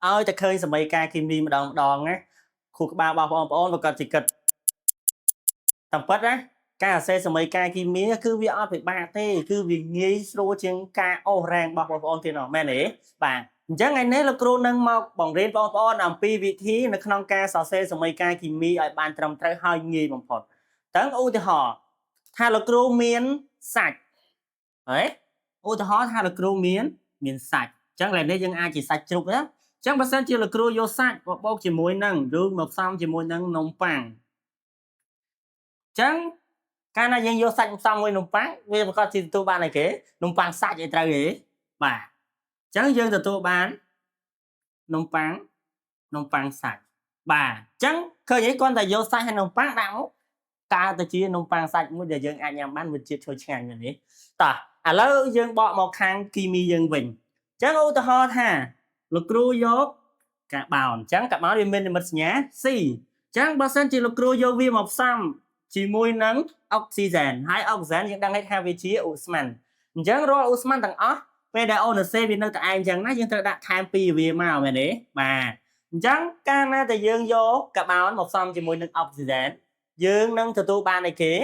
ឲ្យតែឃើញសមីការគីមីម្ដងម្ដងណាខួរក្បាលរបស់បងប្អូនប្រកាសជាគិតតាមពិតណាការសរសេរសមីការគីមីគឺវាអត់ពិបាកទេគឺវាងាយស្រួលជាងការអូសរ៉ាងរបស់បងប្អូនទៀតណោះមែនទេបាទអញ្ចឹងថ្ងៃនេះលោកគ្រូនឹងមកបង្រៀនបងប្អូនអំពីវិធីនៅក្នុងការសរសេរសមីការគីមីឲ្យបានត្រឹមត្រូវហើយងាយបំផុតតើឧទាហរណ៍ថាលោកគ្រូមានសាច់ហ៎ឧទាហរណ៍ថាលោកគ្រូមានមានសាច់អញ្ចឹងឥឡូវនេះយើងអាចជាសាច់ជ្រូកណាអញ្ចឹងបើសិនជាលោកគ្រូយកសាច់មកបូកជាមួយនឹងឬមកផ្សំជាមួយនឹងនំប៉័ងអញ្ចឹងកាលណាយើងយកសាច់ផ្សំមួយនំប៉័ងវាប្រកាសជាទទួលបានអីគេនំប៉័ងសាច់អីត្រូវទេបាទអញ្ចឹងយើងទទួលបាននំប៉័ងនំប៉័ងសាច់បាទអញ្ចឹងឃើញអីគ្រាន់តែយកសាច់ហើយនំប៉័ងដាក់មកកើតទៅជានំប៉័ងសាច់មួយដែលយើងអាចញ៉ាំបានវាជាតិឈ្ងុយឆ្ងាញ់មែនទេតោះឥឡូវយើងបកមកខាងគីមីយើងវិញអញ្ចឹងឧទាហរណ៍ថាលោកគ្រូយកកាបោនអញ្ចឹងកាបោនវាមាននិមិត្តសញ្ញា C អញ្ចឹងបើសិនជាលោកគ្រូយកវាមកផ្សំជាមួយនឹងអុកស៊ីហ្សែនហើយអុកស៊ីហ្សែនយើងដឹងហើយថាវាជាឧស្ម័នអញ្ចឹងរាល់ឧស្ម័នទាំងអស់ពេលដែលអូនសេវានៅតែឯងអញ្ចឹងណាយើងត្រូវដាក់ថែម2វាមកមែនទេបាទអញ្ចឹងកាលណាតែយើងយកកាបោនមកផ្សំជាមួយនឹងអុកស៊ីហ្សែនយើងនឹងទទួលបានអីគេ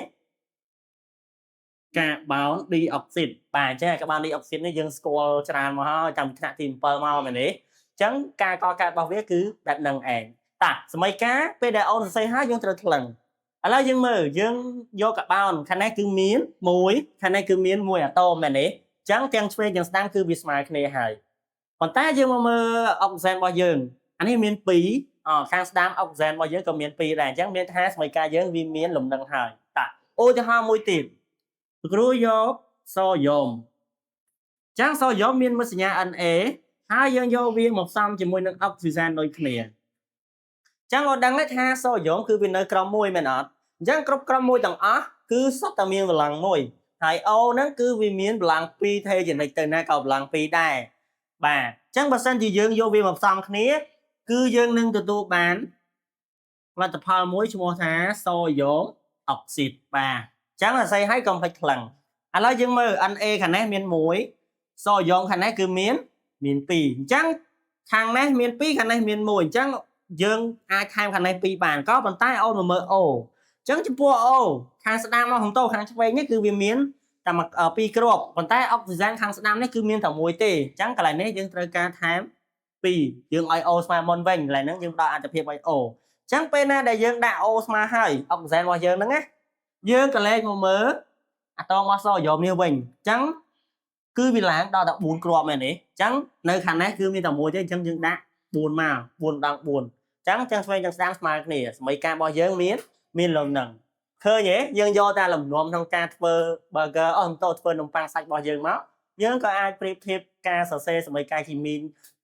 កាបោនឌីអុកស៊ីតបាទអញ្ចឹងកាបោនឌីអុកស៊ីតនេះយើងស្គាល់ច្រើនមកហើយតាំងពីថ្នាក់ទី7មកមែនទេអញ្ចឹងការកកើតរបស់វាគឺបែបហ្នឹងឯងតាសមីការពេលដែលអូនសរសេរហើយយើងត្រូវថ្លឹងឥឡូវយើងមើលយើងយកកាបោនខាងនេះគឺមាន1ខាងនេះគឺមាន1អាតូមមែនទេអញ្ចឹងទាំងឆ្វេងទាំងស្ដាំគឺវាស្មើគ្នាហើយប៉ុន្តែយើងមកមើលអុកស៊ីហ្សែនរបស់យើងអានេះមាន2អខាងស្ដាំអុកស៊ីហ្សែនរបស់យើងក៏មាន2ដែរអញ្ចឹងមានថាសមីការយើងវាមានលំនឹងហើយតាឧទាហរណ៍មួយទៀតគ្រូយកសូដ្យូមអញ្ចឹងសូដ្យូមមានមិត្តសញ្ញា Na ហើយយើងយកវាមកផ្សំជាមួយនឹងអុកស៊ីហ្សែនដូចគ្នាអញ្ចឹងអូនដឹងថាសូដ្យូមគឺវានៅក្រុមមួយមែនអត់អញ្ចឹងគ្រប់ក្រុមមួយទាំងអស់គឺសុទ្ធតែមានកម្លាំងមួយហើយ O ហ្នឹងគឺវាមានកម្លាំង2ថេជានិច្ចទៅណាក៏កម្លាំង2ដែរបាទអញ្ចឹងបើសិនជាយើងយកវាមកផ្សំគ្នា គឺយើងនឹងទទួលបានលទ្ធផលមួយឈ្មោះថាសូដ្យូមអុកស៊ីតបាទអញ្ចឹងអាស័យឲ្យកុំភ្លេចថ្លឹងឥឡូវយើងមើល Na ខាងនេះមាន1សូដ្យូមខាងនេះគឺមានមាន2អញ្ចឹងខាងនេះមាន2ខាងនេះមាន1អញ្ចឹងយើងអាចថែមខាងនេះ2បានក៏ប៉ុន្តែអូនមកមើល O អញ្ចឹងចំពោះ O ខាងស្ដាំមកក្នុងតោខាងឆ្វេងនេះគឺវាមានតែមកពីរគ្រាប់ប៉ុន្តែអុកស៊ីហ្សែនខាងស្ដាំនេះគឺមានតែមួយទេអញ្ចឹងកន្លែងនេះយើងត្រូវការថែម2យើងឲ្យ O ស្មើមុនវិញកន្លែងហ្នឹងយើងផ្ដល់អត្ថភាពឲ្យ O អញ្ចឹងពេលណាដែលយើងដាក់ O ស្មើហើយអុកស៊ីហ្សែនរបស់យើងហ្នឹងណាយើងក៏លេខមកមើលអាតូមរបស់សូដ្យូមនេះវិញអញ្ចឹងគឺវាឡើងដល់តែ4គ្រាប់មែនទេអញ្ចឹងនៅខាងនេះគឺមានតែមួយទេអញ្ចឹងយើងដាក់4មក4ដង4អញ្ចឹងចឹងឆ្វេងចឹងស្ដាំស្មើគ្នាសមីការរបស់យើងមានមានលំនឹងឃើញទេយើងយកតែលំនាំក្នុងការធ្វើ burger អស់តោធ្វើនំប៉័ងសាច់របស់យើងមកយើងក៏អាចប្រៀបធៀបការសរសេរសមីការគីមី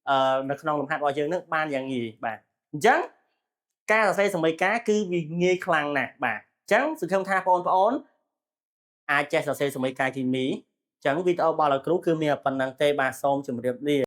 អឺនៅក្នុងលំហាត់របស់យើងនឹងបានយ៉ាងងាយបាទអញ្ចឹងការសរសេរសមីការគឺវាងាយខ្លាំងណាស់បាទអញ្ចឹងសង្ឃឹមថាបងប្អូនអាចចេះសរសេរសមីការគីមីអញ្ចឹងវីដេអូរបស់លោកគ្រូគឺមានប៉ុណ្ណឹងទេបាទសូមជម្រាបលា។